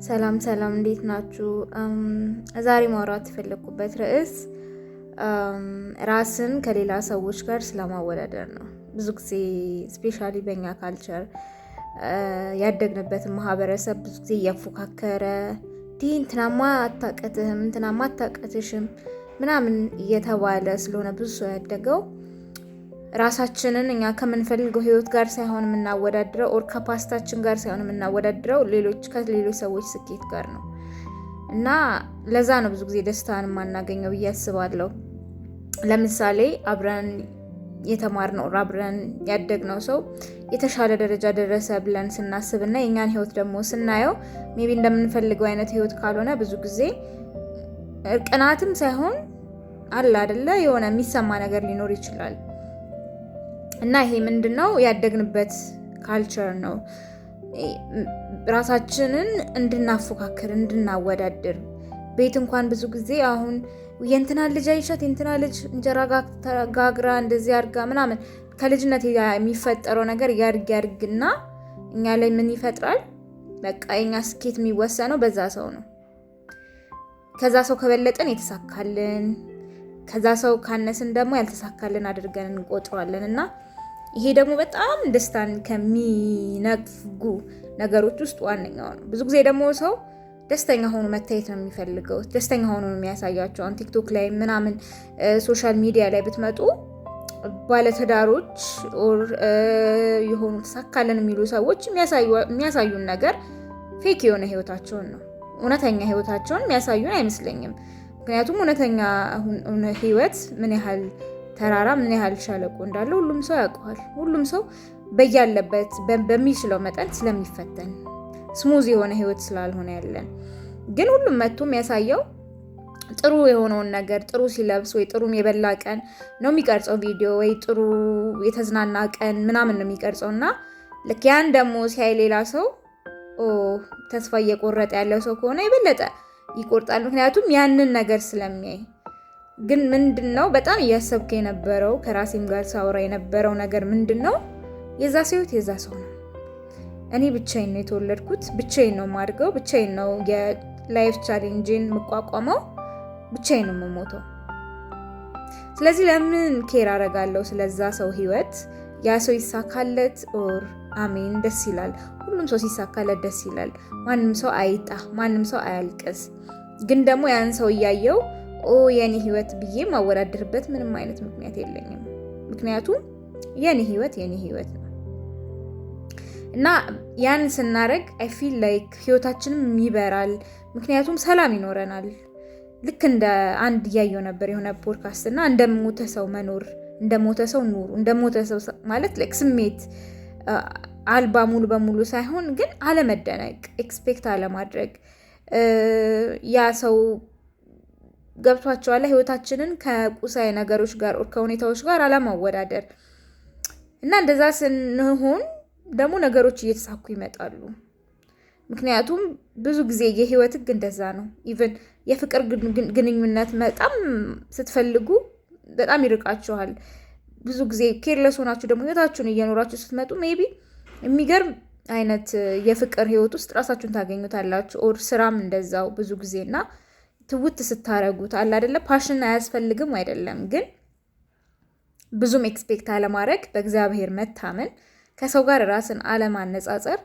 ሰላም ሰላም፣ እንዴት ናችሁ? ዛሬ ማውራት የፈለግኩበት ርዕስ ራስን ከሌላ ሰዎች ጋር ስለማወዳደር ነው። ብዙ ጊዜ especially በእኛ culture ያደግንበትን ማህበረሰብ ብዙ ጊዜ እያፎካከረ እንትናማ አታቀትህም፣ እንትናማ አታቀትሽም ምናምን እየተባለ ስለሆነ ብዙ ሰው ያደገው፣ ራሳችንን እኛ ከምንፈልገው ህይወት ጋር ሳይሆን የምናወዳድረው or ከ past ኣችን ጋር ሳይሆን የምናወዳድረው ከሌሎች ሰዎች ስኬት ጋር ነው። እና ለዛ ነው ብዙ ጊዜ ደስታን የማናገኘው ብዬ አስባለሁ። ለምሳሌ አብረን የተማርነው፣ አብረን ያደግነው ሰው የተሻለ ደረጃ ደረሰ ብለን ስናስብ እና የእኛን ህይወት ደግሞ ስናየው maybe እንደምንፈልገው አይነት ህይወት ካልሆነ ብዙ ጊዜ ቅናትም ሳይሆን አለ አደለ የሆነ የሚሰማ ነገር ሊኖር ይችላል። እና ይሄ ምንድን ነው? ያደግንበት culture ነው። ራሳችንን እንድናፎካክር፣ እንድናወዳድር። ቤት እንኳን ብዙ ጊዜ አሁን የእንትና ልጅ አይሻት፣ የእንትና ልጅ እንጀራ ጋግራ እንደዚህ አድርጋ ምናምን፣ ከልጅነት የሚፈጠረው ነገር ያድግ ያድግና እኛ ላይ ምን ይፈጥራል? በቃ የኛ ስኬት የሚወሰነው በዛ ሰው ነው። ከዛ ሰው ከበለጠን የተሳካልን፣ ከዛ ሰው ካነስን ደግሞ ያልተሳካልን አድርገን እንቆጥረዋለን። እና ይሄ ደግሞ በጣም ደስታን ከሚነፍጉ ነገሮች ውስጥ ዋነኛው ነው። ብዙ ጊዜ ደግሞ ሰው ደስተኛ ሆኖ መታየት ነው የሚፈልገው። ደስተኛ ሆኖ ነው የሚያሳያቸው። አሁን ቲክቶክ ላይ ምናምን social media ላይ ብትመጡ ባለትዳሮች or የሆኑ ተሳካለን የሚሉ ሰዎች የሚያሳዩን ነገር fake የሆነ ህይወታቸውን ነው። እውነተኛ ህይወታቸውን የሚያሳዩን አይመስለኝም። ምክንያቱም እውነተኛ ህይወት ምን ያህል ተራራ፣ ምን ያህል ሸለቆ እንዳለ ሁሉም ሰው ያውቀዋል። ሁሉም ሰው በያለበት በሚችለው መጠን ስለሚፈተን፣ smooth የሆነ ህይወት ስላልሆነ ያለን፣ ግን ሁሉም መጥቶ የሚያሳየው ጥሩ የሆነውን ነገር፣ ጥሩ ሲለብስ ወይ ጥሩ የበላ ቀን ነው የሚቀርጸው ቪዲዮ፣ ወይ ጥሩ የተዝናና ቀን ምናምን ነው የሚቀርጸው። እና ልክ ያን ደግሞ ሲያይ ሌላ ሰው ተስፋ እየቆረጠ ያለው ሰው ከሆነ የበለጠ ይቆርጣል። ምክንያቱም ያንን ነገር ስለሚያይ። ግን ምንድን ነው በጣም እያሰብኩ የነበረው፣ ከራሴም ጋር ሳወራ የነበረው ነገር ምንድን ነው? የዛ ሰው ህይወት የዛ ሰው ነው። እኔ ብቻዬን ነው የተወለድኩት፣ ብቻዬን ነው የማድገው፣ ብቻዬን ነው የ life challenge ን የምቋቋመው፣ ብቻዬን ነው የምሞተው። ስለዚህ ለምን care አረጋለሁ ስለዛ ሰው ህይወት? ያ ሰው ይሳካለት or አሜን፣ ደስ ይላል። ሁሉም ሰው ሲሳካለት ደስ ይላል። ማንም ሰው አይጣ፣ ማንም ሰው አያልቅስ። ግን ደግሞ ያን ሰው እያየው ኦ የኔ ህይወት ብዬ ማወዳደርበት ምንም አይነት ምክንያት የለኝም። ምክንያቱም የኔ ህይወት የኔ ህይወት ነው። እና ያን ስናደርግ I feel like ህይወታችንም ይበራል። ምክንያቱም ሰላም ይኖረናል። ልክ እንደ አንድ እያየው ነበር የሆነ ፖድካስት እና እንደ ሞተ ሰው መኖር፣ እንደ ሞተ ሰው ኑሩ። እንደ ሞተ ሰው ማለት like ስሜት አልባ ሙሉ በሙሉ ሳይሆን ግን አለመደነቅ፣ expect አለማድረግ። ያ ሰው ገብቷቸዋል። ህይወታችንን ከቁሳዊ ነገሮች ጋር፣ ከሁኔታዎች ጋር አለማወዳደር። እና እንደዛ ስንሆን ደግሞ ነገሮች እየተሳኩ ይመጣሉ። ምክንያቱም ብዙ ጊዜ የህይወት ህግ እንደዛ ነው። Even የፍቅር ግንኙነት በጣም ስትፈልጉ በጣም ይርቃችኋል። ብዙ ጊዜ careless ሆናችሁ ደግሞ ህይወታችሁን እየኖራችሁ ስትመጡ maybe የሚገርም አይነት የፍቅር ህይወት ውስጥ ራሳችሁን ታገኙታላችሁ። Or ስራም እንደዛው ብዙ ጊዜ። እና ትውት ስታረጉት አለ አይደለ፣ passion አያስፈልግም አይደለም፣ ግን ብዙም expect አለማድረግ፣ በእግዚአብሔር መታመን፣ ከሰው ጋር ራስን አለማነጻጸር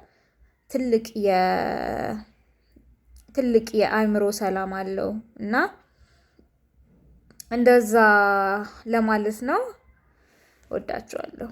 ትልቅ የአእምሮ ሰላም አለው። እና እንደዛ ለማለት ነው። ወዳችኋለሁ።